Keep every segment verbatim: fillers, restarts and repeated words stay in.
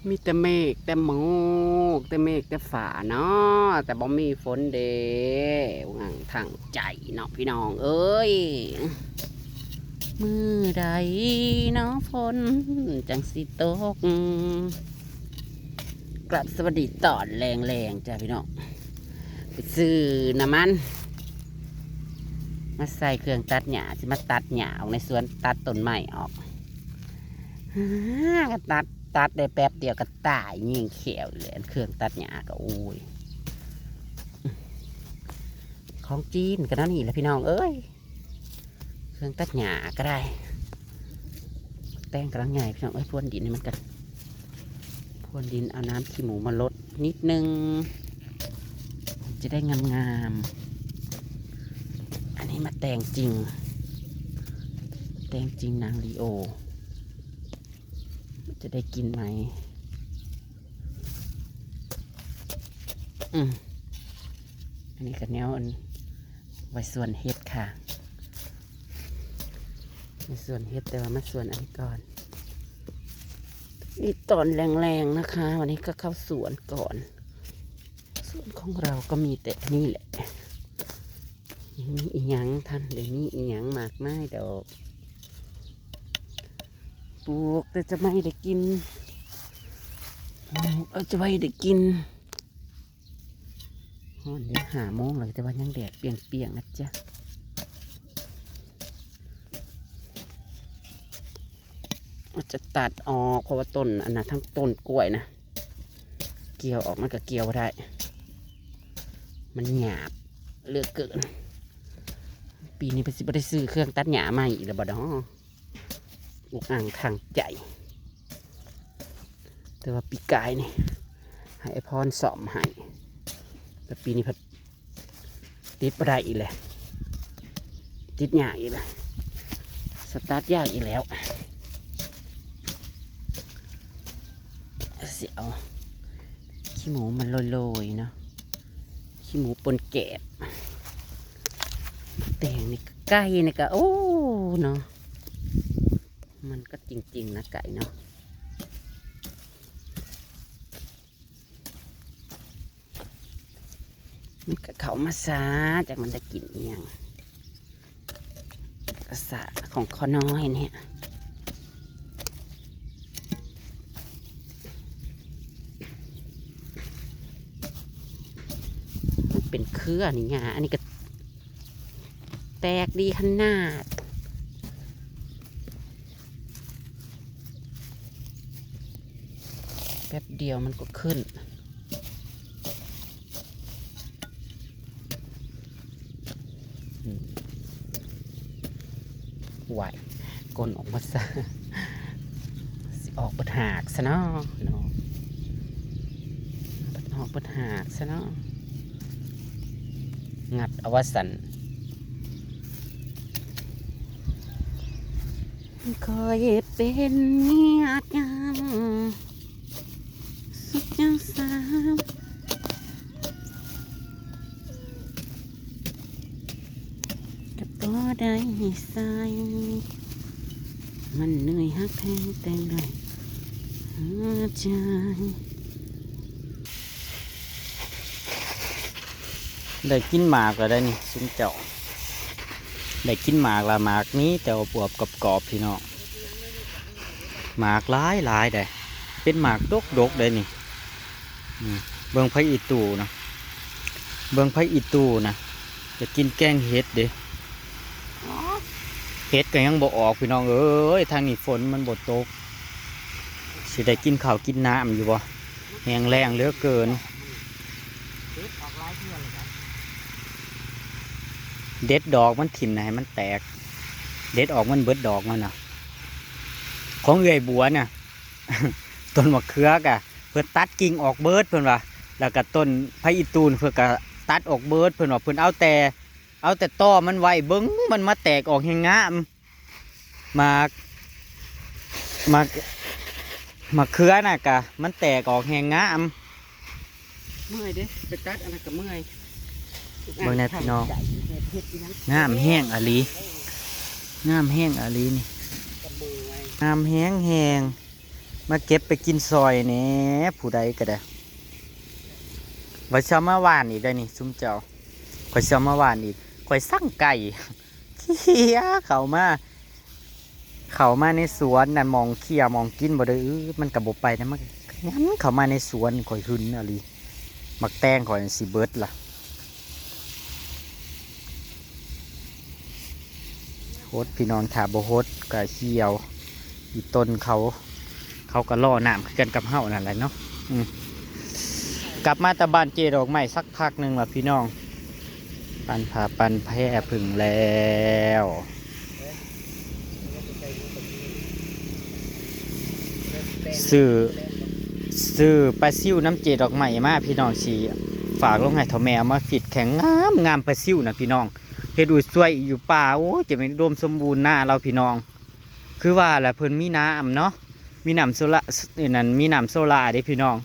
มีแต่เมฆแต่หมอกแต่เมฆแต่ฟ้าเนาะ แต่บ่มีฝนเด้ หวังทางใจเนาะพี่น้องเอ้ย มื้อใดเนาะฝนจังสิตก กลับสวัสดีตอนแลงๆจ้ะพี่น้อง ไปซื้อน้ำมัน มาใส่เครื่องตัดหญ้า สิมาตัดหญ้าออกในสวน ตัดต้นไม้ออก ฮ่า ก็ตัด ตัดได้แป๊บเดียวก็ตาย ยิงแขวเลย เครื่องตัดหญ้าก็ โอ้ย ของจีนก็นั่นนี่แหละพี่น้องเอ้ย เครื่องตัดหญ้าก็ได้ แตงกำลังใหญ่พี่น้องเอ้ย พรวนดินให้มันกัน พรวนดิน เอาน้ำขี้หมูมาลดนิดนึง จะได้งามๆ อันนี้มาแตงจริง แตงจริงนางลีโอ จะได้กินไหม อืม อันนี้ก็แนวอัน ไว้สวนเห็ดค่ะ ไว้สวนเห็ด แต่ว่ามาสวนอันนี้ก่อน นี่ตอนแลงๆนะคะ วันนี้ก็เข้าสวนก่อน สวนของเราก็มีแต่นี่แหละ มีอีหยังท่าน เดี๋ยวนี้อีหยังมากมายดอก ปลูกแต่จะไม่ได้กิน ปลูกเอาจะไม่ได้กิน ฮ้อนเด้ ห้าโมงแล้ว แต่ว่ายังแดดเปรียงๆนะจ๊ะ อาจจะตัดออก เพราะว่าต้นอันนั้นทั้งต้นกล้วยนะ เกี่ยวออกมันก็เกี่ยวบ่ได้ มันหยาบเหลือเกิน ปีนี้เพิ่นสิบ่ได้ซื้อเครื่องตัดหญ้าใหม่อีกแล้วบ่ดอ อุกอังคังใจ แต่ว่าปีกายนี่ ให้ไอ้พรซ่อมให้ แต่ปีนี้เพิ่นติดบ่ได้อีกแล้ว ติดยากอีกแล้ว สตาร์ทยากอีกแล้ว สิเอาขี้หมูมันโรยๆเนาะ ขี้หมูปนแกบ แต่งนี่ก็ไก่นี่ก็ โอ้ เนาะ มันก็จริงๆนะไก่เนาะ มันก็เข้ามาซา จากมันจะกินอีหยัง ภาษาของข้อน้อยเนี่ย มันเป็นเครือนี่ไง อันนี้ก็แตกดีขนาด แป๊บเดียวมันก็ขึ้น อืม ไหว ก้นออกมาซะ สิออกเบิดหากซะเนาะ เนาะ เบิดออกเบิดหากซะเนาะ งัดเอาว่าสัน คอยเป็นเมียกัน สุดยังสาว กับก็ได้ใส่ มันเหนื่อยฮักแพงแต่งได้หัวใจ ได้กินหมากแล้วได้นี่ ซุมเจ้า ได้กินหมากละ หมากนี้แต่ว่าบวบกรอบๆพี่น้อง หมากหลายหลายได้ เป็นหมากดกดกได้นี่ อืม เบิ่งไผอีตู่นะ เบิ่งไผอีตู่นะ จะกินแกงเห็ดเด้ เห็ดก็ยังบ่ออกพี่น้องเอ้ย ทางนี้ฝนมันบ่ตก สิได้กินข้าวกินน้ำอยู่บ่ แห้งแล้งเหลือเกิน เด็ดดอกมันถิ่มนะให้มันแตก เด็ดออกมันเบิดดอกมันน่ะ ของเอื้อยบัวน่ะ ต้นมะเขือกะ เพิ่นตัดกิ่งออกเบิดเพิ่นว่า แล้วก็ต้นไผอีตูนเพิ่นก็ตัดออกเบิดเพิ่นว่า เพิ่นเอาแต่ เอาแต่ตอมันไว้ เบิ่งมันมาแตกออกแฮงงาม หมาก หมาก หมากเขือน่ะกะ มันแตกออกแฮงงาม เมื่อยเด้ ไปตัดอันนั้นก็เมื่อย เบิ่งแน่พี่น้อง เฮ็ดอีหยัง งามแฮงอะลี งามแฮงอะลีนี่ ก็เมื่อย งามแฮงแฮง มาเก็บไปกินซอยแหน่ ผู้ใดก็ได้ ว่าสิเอามาหว่านอีกได้นี่ ซุมเจ้า ข้อยสิเอามาหว่านอีก ข้อยสั่งไก่ เขี่ยเข้ามา เข้ามาในสวนนั่น หม่องเขี่ยหม่องกินบ่ได้ อื้อ มันก็บ่ไปนะ มันก็ยันเข้ามาในสวน ข้อยหึนอีหลี หมากแตงข้อยสิเบิดล่ะ หดพี่น้อง ถ้าบ่หดก็เหี่ยว อีต้นเขา เขาก็รอน้ำคือกันกับเฮานั่นแหละเนาะ อืม กลับมาแต่บ้านเจดอกไม้สักพักหนึ่งล่ะพี่น้อง ปั่นผ้าปั่นแพรผึ่งแล้ว ซื้อ ซื้อปลาซิวน้ำเจดอกไม้มาพี่น้อง สิฝากลงให้เฒ่าแม่เอามาฟีดแข่ง งามงามปลาซิวนะพี่น้อง เฮ็ดอุยซวยอยู่ป่า โอ้ย จะเป็นอุดมสมบูรณ์นาเราพี่น้อง คือว่าแหละเพิ่นมีน้ำเนาะ มีน้ำโซล่า อันนั้น มีน้ำโซล่าเด้พี่น้อง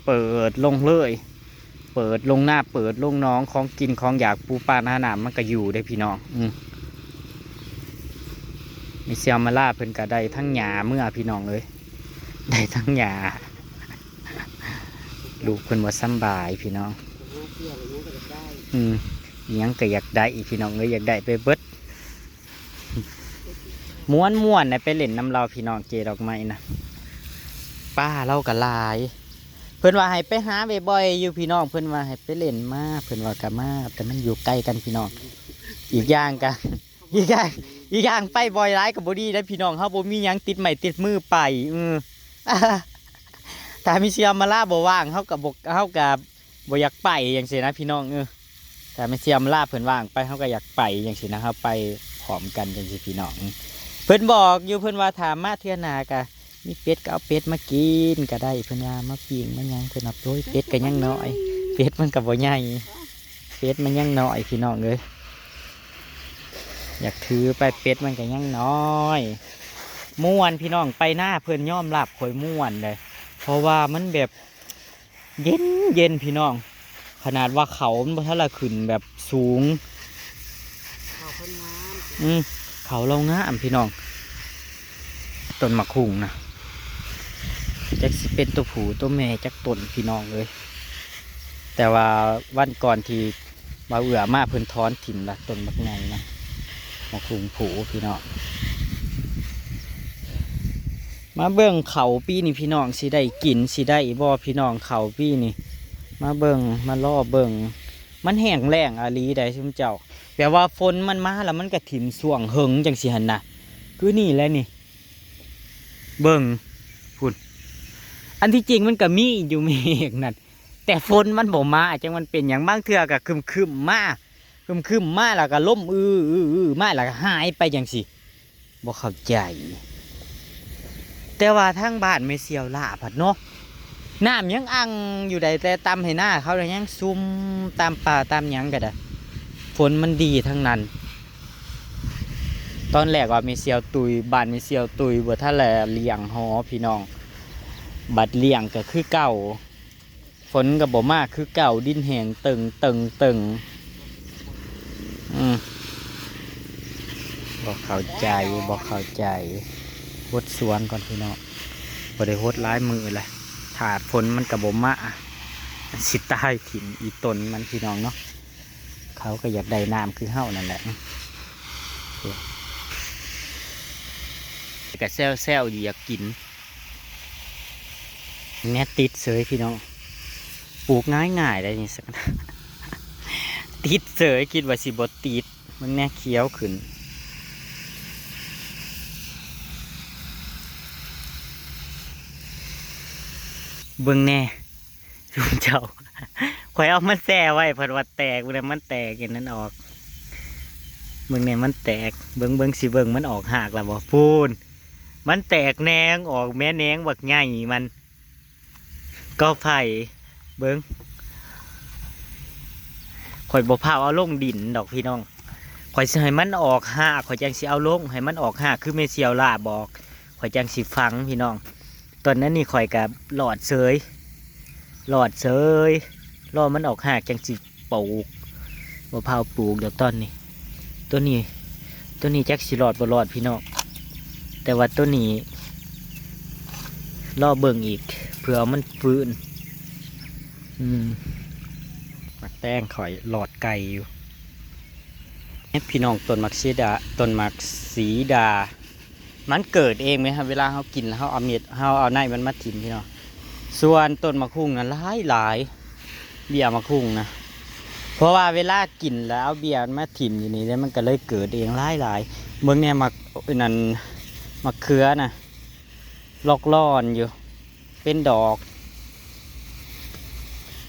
เปิดลงเลย เปิดลงนา เปิดลงหนอง ของกินของอยากปูปลาหน้าน้ำมันก็อยู่เด้พี่น้อง อืม มีเซียวมาล่าเพิ่นก็ได้ทั้งหญ้าเมื่อพี่น้องเอ้ย ได้ทั้งหญ้า ลูกเพิ่นบ่สำบายพี่น้อง อืม อิหยังก็อยากได้อีกพี่น้องเอ้ย อยากได้ไปเบิด ม่วนๆ นะ ไปเล่นนำเราพี่น้อง เจดอกไม้นะ ป้าเราก็หลาย เพิ่นว่าให้ไปหาบ่อยๆ อยู่พี่น้อง เพิ่นว่าให้ไปเล่นมา เพิ่นว่าก็มา แต่มันอยู่ไกลกันพี่น้อง อีกอย่างก็ อีกอย่าง อีกอย่างไปบ่อยหลายก็บ่ดีนะพี่น้อง เฮาบ่มีหยังติดไม้ติดมือไป อือ ถ้ามีเซียวมาล่าบ่ว่าง เฮาก็บ่ เฮาก็บ่อยากไปจังซี่นะพี่น้อง เออ ถ้ามีเซียวมาล่าเพิ่นว่างไป เฮาก็อยากไปจังซี่นะ เฮาไปพร้อมกันจังซี่พี่น้อง เพิ่นบอกอยู่ เพิ่นว่าถ้ามาเทื่อหน้าก็มีเป็ดก็เอาเป็ดมากินก็ได้ เพิ่นว่ามาปิ้งมาหยัง เพิ่นว่า โอ้ย เป็ดก็ยังน้อย เป็ดมันก็บ่ใหญ่ เป็ดมันยังน้อยพี่น้องเอ้ย อยากถือไป เป็ดมันก็ยังน้อย ม่วนพี่น้อง ไปนาเพิ่นยอมรับข่อยม่วนเลย เพราะว่ามันแบบเย็นเย็นพี่น้อง ขนาดว่าเขามันบ่ทันละขึ้นแบบสูง เขาเพิ่นงาม อืม เขาเรางามพี่น้อง ต้นหมากฮุ่งนะ จักสิเป็นตัวผู้ตัวแม่จักต้นพี่น้องเอ้ย แต่ว่าวันก่อนที่บ่าวเอื้อมาเพิ่นถอนถิ่มละต้นบักใหญ่นะ หมากฮุ่งผู้พี่น้อง มาเบิ่งเขาปีนี้พี่น้องสิได้กินสิได้บ่พี่น้อง เขาปีนี้ มาเบิ่งมารอเบิ่ง มันแห้งแล้งอีหลีใดซุมเจ้า แบบว่าฝนมันมาแล้วมันก็ถิ่มช่วงเหิงจังซี่หั่นนะ คือนี่แหละนี่ เบิ่ง พุ้น อันที่จริงมันก็มีอยู่เมฆนั่น แต่ฝนมันบ่มา จังมันเป็นหยัง บางเทื่อก็ครึ้มๆมา ครึ้มๆมาแล้วก็ลมอื้อๆๆมาแล้วก็หายไปจังซี่ บ่เข้าใจ แต่ว่าทางบ้านแม่เสี่ยวหล้าพัดเนาะ น้ำยังอั่งอยู่ใด แต่ตามไฮ่นาเขาน่ะยังซุ่ม ตามป่าตามหยังก็ได้ ฝนมันดีทั้งนั้น ตอนแรกว่าแม่เสี่ยวตุย บ้านแม่เสี่ยวตุย บ่ทันละเลี้ยงหอพี่น้อง บัดเลี้ยงก็คือเก่า ฝนก็บ่มาคือเก่า ดินแห้งเติ่งเติ่งเติ่ง อืม บ่เข้าใจ บ่เข้าใจ หดสวนก่อนพี่น้อง บ่ได้หดหลายมื้อละ ถ้าฝนมันก็บ่มา มันสิตายถิ่มอีต้นมันพี่น้องเนาะ เขาก็อยากได้น้ำคือเฮานั่นแหละ ก็แซวๆอยู่ อยากกิน แหน่ ติดเสยพี่น้อง ปลูกง่ายๆได้นี่สัก ติดเสย คิดว่าสิบ่ติด มันแหน่ เขียวขึ้น เบิ่งแหน่ ซุมเจ้า ข่อยเอามาแช่ไว้ เพิ่นว่าแตก เบิ่งแหน่ มันแตกอย่างนั้นออก เบิ่งแหน่ มันแตก เบิ่ง เบิ่งสิ เบิ่งมันออกฮากแล้วบ่ พู้น มันแตกแหน่งออกแหม แหน่งบักใหญ่มัน กอไผ่ เบิ่ง ข่อยบ่พาเอาลงดินดอกพี่น้อง ข่อยสิให้มันออกฮาก ข่อยจั่งสิเอาลง ให้มันออกฮาก คือแม่เสี่ยวหล้าบอก ข่อยจั่งสิฝังพี่น้อง ตอนนั้นนี่ข่อยก็รอดเสย รอดเสย รอมันออกฮากจั่งสิปลูก บ่พาเอาปลูกดอกตอนนี้ ตัวนี้ ตัวนี้จักสิรอดบ่รอดพี่น้อง แต่ว่าตัวนี้ รอเบิ่งอีก เผื่อมันฟื้น อืม หมากแตงข่อยหลอดไก่อยู่ เนี่ยพี่น้อง ต้นหมากสีดา ต้นหมากสีดา มันเกิดเองไหมครับ เวลาเขากินแล้วเขาเอาเม็ด เขาเอาในมันมาถิ่มพี่น้อง ส่วนต้นหมากฮุ่งนะหลายหลาย เบี้ยหมากฮุ่งนะ เพราะว่าเวลากินแล้วเอาเบี้ยมันมาถิ่มอยู่นี่แล้วมันก็เลยเกิดเองหลายหลาย เบิ่งเนี่ยหมาก นั่น หมากเขือนะ ลอกล่อนอยู่ เป็นดอก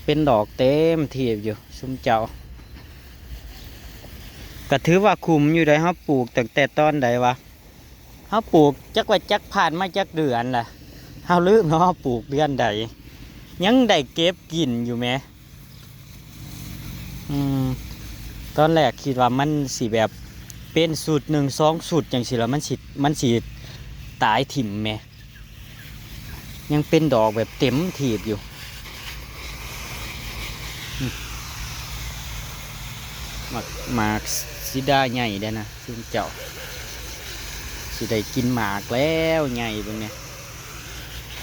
เป็นดอกเต็มทีบอยู่ ซุมเจ้า ก็ถือว่าคุ้มอยู่ได้ เฮาปลูกตั้งแต่ตอนใดวะ เฮาปลูกจักว่าจักผ่านมาจักเดือนล่ะ เฮาลืมเนาะ เฮาปลูกเดือนใด ยังได้เก็บกินอยู่แหม อืม ตอนแรกคิดว่ามันสิแบบเป็นชุดหนึ่งสองชุดจังซี้แล้วมันสิ มันสิตายถิ่มแหม ยังเป็นดอกแบบเต็มทีบอยู่ อืม หมาก หมากสีดาใหญ่เด้อนะ ซุมเจ้า สิได้กินหมากแล้วใหญ่เบิ่งเนี่ย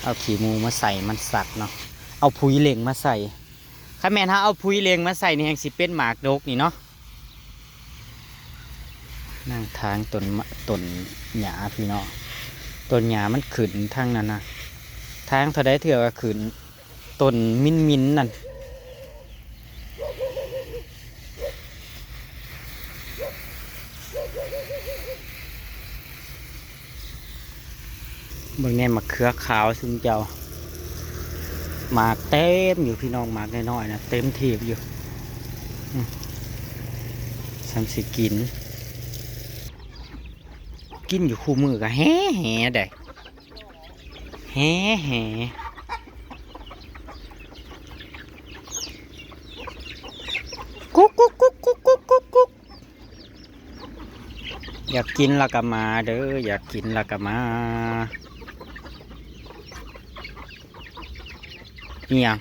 เอาขี้หมูมาใส่มันสัตว์เนาะ เอาผุยเหล็งมาใส่ คันแม่นเฮาเอาผุยเหล็งมาใส่นี่แฮงสิเป็นหมากดกนี่เนาะ นั่งทางต้นมะ ต้นหญ้าพี่น้อง ต้นหญ้ามันขึ้นทางนั้นนะ ทางเท่าใดเทื่อก็ขึ้น ต้นมินมินนั่น เบิ่งแน่หมากเขือขาวซุมเจ้า หมากเต็มอยู่พี่น้อง หมากน้อยๆนะ เต็มทีบอยู่ อืม สำสิกิน กินอยู่คู่มื้อก็แฮ่ๆ ได้ แฮ่ๆ กุ๊กกุ๊กกุ๊กกุ๊กกุ๊กกุ๊กกุ๊ก อยากกินละก็มาเด้อ อยากกินละก็มา อีหยัง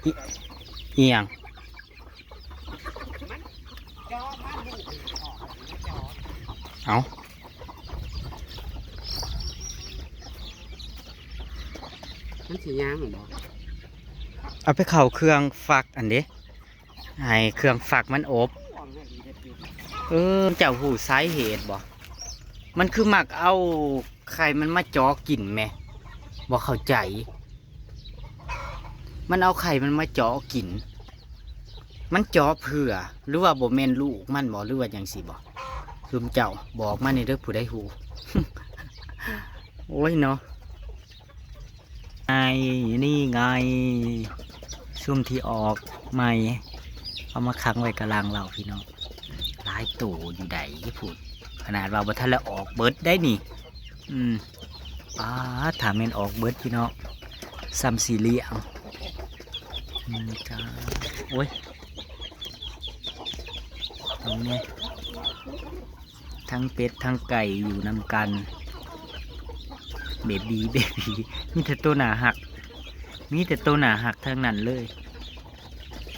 อี อีหยัง เอา มันสิย่างบ่ เอาไปเข้าเครื่องฟักอันเด้ ให้เครื่องฟักมันอบ เออ เจ้าฮู้สาเหตุบ่ มันคือมักเอาไข่มันมาเจาะกินแหม บ่เข้าใจ มันเอาไข่มันมาเจาะกิน มันเจาะเพื่อ หรือว่าบ่แม่นลูกมันบ่ หรือว่าจังซี่บ่ ซุมเจ้าบอกมาแหน่เด้อ ผู้ใดฮู้ โอ้ยเนาะ ไง นี่ไง ซุมที่ออกใหม่ เอามาขังไว้กะลางเล้าพี่น้อง หลายโตอยู่ใด๋พุ้น ขนาดว่าบ่ทันละออกเบิดได้นี่ อืม ป๊าด ถ้าแม่นออกเบิดพี่น้อง ส่ำสิเลี้ยง อืม จ้า โอ้ย ตรงนี้ ทั้งเป็ดทั้งไก่อยู่นำกัน เบบี เบบี มีแต่โตหน้าฮัก มีแต่โตหน้าฮักทั้งนั้นเลย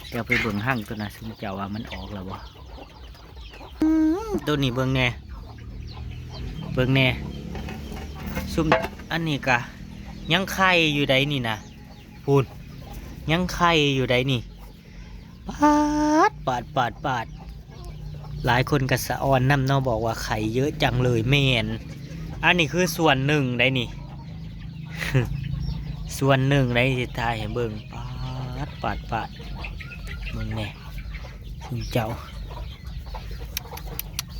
เดี๋ยวไปเบิ่งฮังโตนะ ซุมเจ้าว่ามันออกแล้วบ่ อืม โตนี้เบิ่งแหน่ เบิ่งแหน่ ซุมอันนี้กะยังไข่อยู่ใด๋นี่นะ พุ้น ยังไข่อยู่ใด๋นี่ ปาด ปาด ปาด ปาด หลายคนก็สะออนนำเนาะ บอกว่าไข่เยอะจังเลย แม่น อันนี้คือส่วนหนึ่งใด๋นี่ ส่วนหนึ่งใด๋ที่ถ่ายให้เบิ่ง ปาด ปาด ปาด เบิ่งแหน่ ซุมเจ้า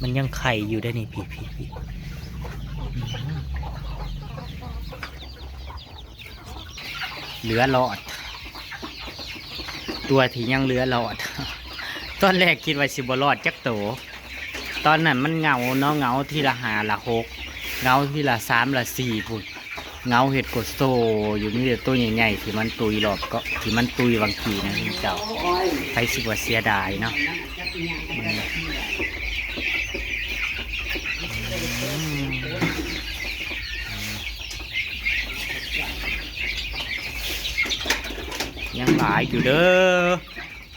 มันยังไข่อยู่ใด๋นี่ พี้ พี้ พี้ อืม เหลือรอด ตัวที่ยังเหลือรอด ตอนแรกคิดว่าสิบ่รอดจักโต ตอนนั้นมันเหงาเนาะ เหงาทีละห้าละหก เหงาทีละสามละสี่พุ้น เหงาเฮ็ดโกโซอยู่ มีแต่โตใหญ่ๆ ที่มันตุยรอบเกาะ ที่มันตุยวังกี้นะซุมเจ้า ไผสิว่าเสียดายเนาะ อืม ยังหลายอยู่เด้อ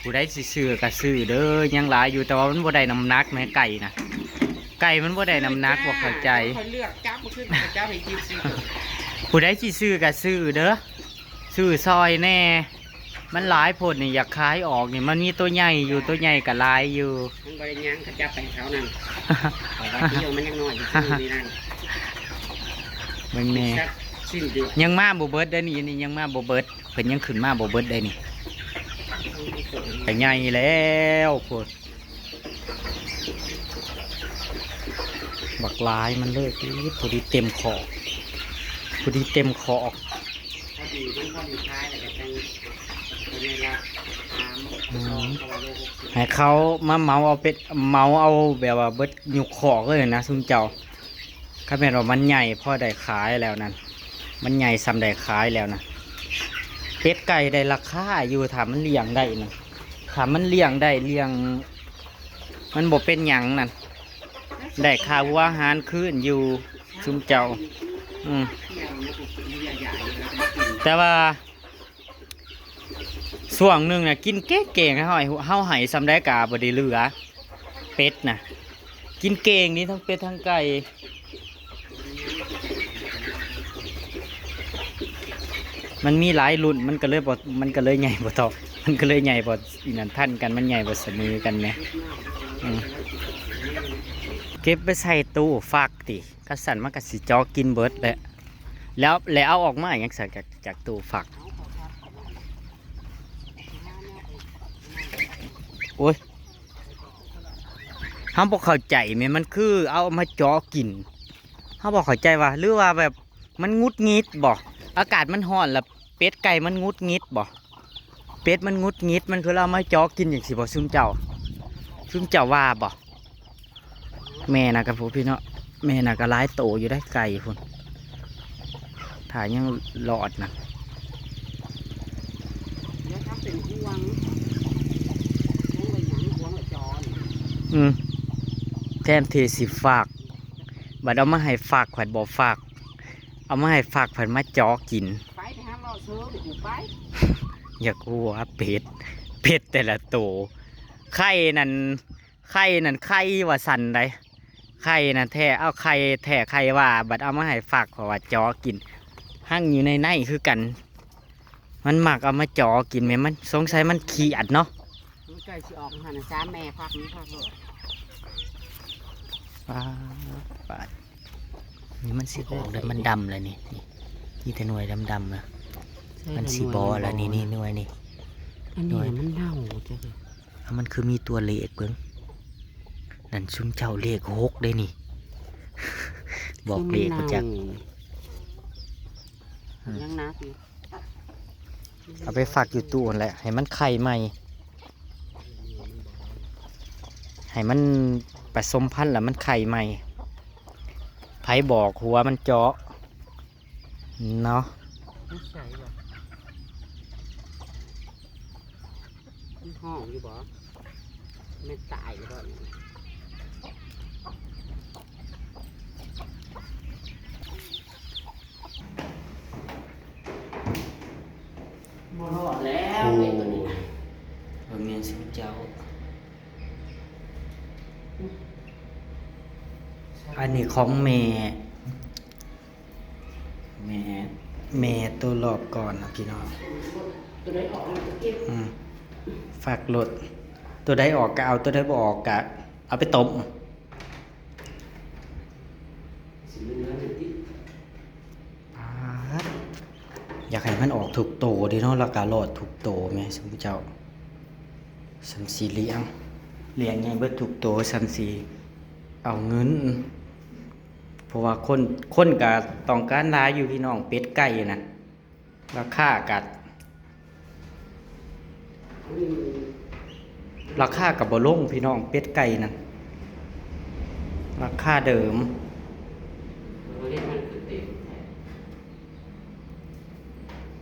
ผู้ใดสิซื้อก็ซื้อเด้อ ยังหลายอยู่ แต่ว่ามันบ่ได้น้ำหนักแหม ไก่นะ ไก่มันบ่ได้น้ำหนัก บ่เข้าใจ ข้อยเลือกจับ เมื่อคืนข้าเจ้าให้กินสี่ตัว ผู้ใดสิซื้อก็ซื้อเด้อ ซื้อซอยแหน่ มันหลายโพดนี่ อยากขายออกนี่ มันมีตัวใหญ่อยู่ ตัวใหญ่ก็หลายอยู่ มันบ่ได้ยัง ข้าเจ้าไปเขานั่น ข้อยว่าเที่ยวมันยังน้อยอยู่ ซื้อนี่นั่น เบิ่งแหน่ สักสิ้นเดือน ยังมาบ่เบิดเด้อนี่ นี่ยังมาบ่เบิด เพิ่นยังขึ้นมาบ่เบิดได้นี่ ไปใหญ่แล้วโพด บักหลายมันเลย พอดีเต็มคอก พอดีเต็มคอก พอดี มันพอดีขายแล้วก็จั่ง ตัวนี้ละสาม อืม สอง ตัวละหกสิบ ให้เขามาเหมาเอาเป็ด เหมาเอาแบบว่าเบิดยุคคอกเลยนะซุมเจ้า คันแม่นว่ามันใหญ่พอได้ขายแล้วนั่น มันใหญ่ส่ำได้ขายแล้วนะ เป็ดไก่ได้ราคาอยู่ ถ้ามันเลี้ยงได้นะ ถ้ามันเลี้ยงได้ เลี้ยง มันบ่เป็นหยังนั่น ได้ค่าหัวอาหารคืนอยู่ ซุมเจ้า อืม แต่ว่า ช่วงหนึ่งน่ะ กินเก่งๆ เฮาให้ เฮาให้ส่ำใดก็บ่ได้เหลือ เป็ดน่ะ กินเก่งนี่ทั้งเป็ดทั้งไก่ มันมีหลายรุ่น มันก็เลยบ่ มันก็เลยใหญ่บ่เท่า มันก็เลยใหญ่บ่อีนั่นทันกัน มันใหญ่บ่เสมอกันแหม อืม เก็บไปใส่ตู้ฟักติ คันซั้นมันก็สิเจาะกินเบิดแหละ แล้ว แล้วเอาออกมาหยังซั่น จาก จากตู้ฟัก โอ้ย เฮาบ่เข้าใจแหม มันคือเอามาเจาะกิน เฮาบ่เข้าใจว่า หรือว่าแบบมันหงุดหงิดบ่ อากาศมันร้อนแล้ว เป็ดไก่มันหงุดหงิดบ่ เป็ดมันหงุดหงิด มันคือเอามาเจาะกินจั่งซี้บ่ ซุมเจ้า ซุมเจ้าว่าบ่ แม่น่ะก็พูดพี่เนาะ แม่น่ะก็หลายโตอยู่ได้ไก่พุ้น ถ้ายังรอดนะ แล้วถ้าเป็นห่วง ห่วงไว้หยัง ห่วงไว้จอนี่ อืม แทนที่สิฟัก บัดเอามาให้ฟัก ผัดบ่ฟัก เอามาให้ฟัก ผัดมาเจาะกิน ไป ไปหาเลาะเซิงกูไป อยากหัวเป็ด เป็ดแต่ละโต ไข่นั่น ไข่นั่น ไข่ว่าสั่นใด ไข่นั่นแท้ เอาไข่แท้ ไข่ว่า บัดเอามาให้ฟัก เพราะว่าเจาะกิน หั่งอยู่ในในคือกัน มันมักเอามาเจาะกินแหม มันสงสัยมันขี้อัดเนาะ มันใกล้สิออกหั่นน่ะ สามแม่พักนี่พักโลด ปาด ปาด นี่มันสิออกแล้ว มันดำแล้วนี่ นี่ มีแต่หน่วยดำๆนะ ใช่ มันสิบ่แล้ว นี่ นี่หน่วยนี่ อันนี้ หน่วย มันเน่าจังเลย อ่ะ มันคือมีตัวเลขเบิ่ง นั่นซุมเจ้าเลขหกได้นี่ บอกเลขมาจาก อืม ยังหนักอยู่ เอาไปฟักอยู่ตู้นั่นแหละ ให้มันไข่ใหม่ ให้มันผสมพันธุ์แล้วมันไข่ใหม่ ไผบอกหัวมันเจาะ เนาะ นิสัยว่ะ มันห้องอยู่บ่ แม่นตายอยู่บ่ บ่รอดแล้ว โอ้ ไอ้ตัวนี้นะ เบิ่งแม่นซุมเจ้า อันนี้ของแม่ แม่ แม่ตัวรอบก่อนนะพี่น้อง ตัวใดออกมันก็เก็บ อืม ฟักโลด ตัวใดออกก็เอา ตัวใดบ่ออกก็เอาไปต้ม สิมันเหลืออยู่ติ ป๊าด อยากให้มันออกทุกโตเด้เนาะ แล้วก็รอดทุกโตแหมซุมเจ้า ส่ำสิเลี้ยง เลี้ยงใหญ่เบิดทุกโต ส่ำสิเอาเงิน เพราะว่าคน คนก็ต้องการหลายอยู่พี่น้อง เป็ดไก่น่ะ ราคาก็ ราคาก็บ่ลงพี่น้อง เป็ดไก่นั่น ราคาเดิม เออ เฮ็ดมันคือเต็มแท้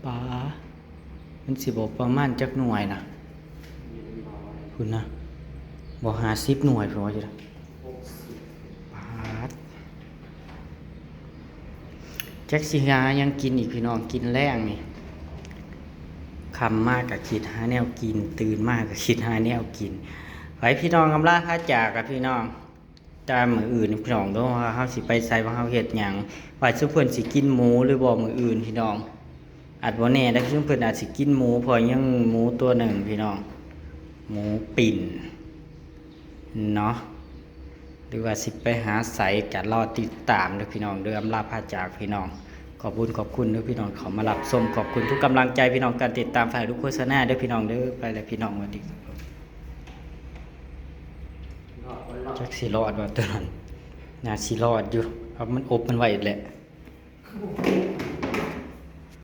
ปา มันสิบ่ประมาณจักหน่วยนะ พุ้นนะ บ่ห้าสิบหน่วยพุ้นว่าอยู่นะ หกสิบ ปาด จักสิหาหยังกินอีกพี่น้อง กินแลงนี่ ค่ำมาก็คิดหาแนวกิน ตื่นมาก็คิดหาแนวกิน ไปพี่น้อง อำลาพาจากกับพี่น้อง ตามมื้ออื่นพี่น้องเด้อ ว่าเฮาสิไปไส ว่าเฮาเฮ็ดหยัง ว่าซุมเพิ่นสิกินหมูหรือบ่มื้ออื่นพี่น้อง อาจบ่แน่เด้อ ซุมเพิ่นอาจสิกินหมู เพราะยังหมูตัวหนึ่งพี่น้อง หมูปิ้นเนาะ หรือว่าสิไปหาไสก็รอติดตามเด้อพี่น้องเด้อ อำลาพาจากพี่น้อง ขอบคุณ ขอบคุณเด้อพี่น้อง เข้ามารับชม ขอบคุณทุกกำลังใจพี่น้อง การติดตาม ฝากดูโฆษณาเด้อพี่น้องเด้อ ไปแล้วพี่น้อง สวัสดีครับ จักสิรอดบ่ตัวนั้น น่าสิรอดอยู่ เพราะมันอบมันไว้แหละ